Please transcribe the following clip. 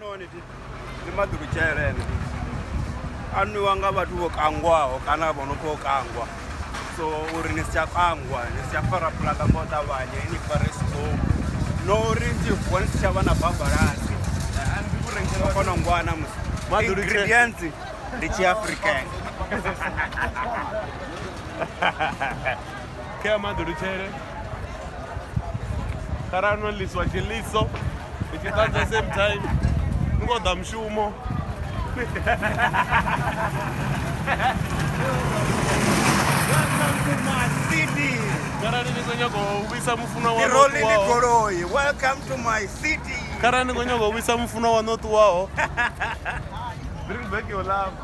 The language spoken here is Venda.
Noni ndi maḓulutshele ene a nwiwa nga vhathu vho kangwaho kana vho no khou kangwa so uri ni si tsha kangwa ni si tsha fara pulaka nga u ṱavhanya ni fare slow no uri ni tshi vuwa ni si tsha vha na babalasi o kona u ngwana musi ingredients ndi tshiafrican. Kea maḓulutshele kharali no ḽiswa tshiḽiso ni tshi ṱanzwa same time ni khou ḓa mushumo. Welcome to my city. Kharali ni khou nyaga u vhuisa mufunwa wa Tiroli ndi goloi. Welcome to my city. Kharali ni khou nyaga u vhuisa mufunwa wa no ṱuwaho bring back your love.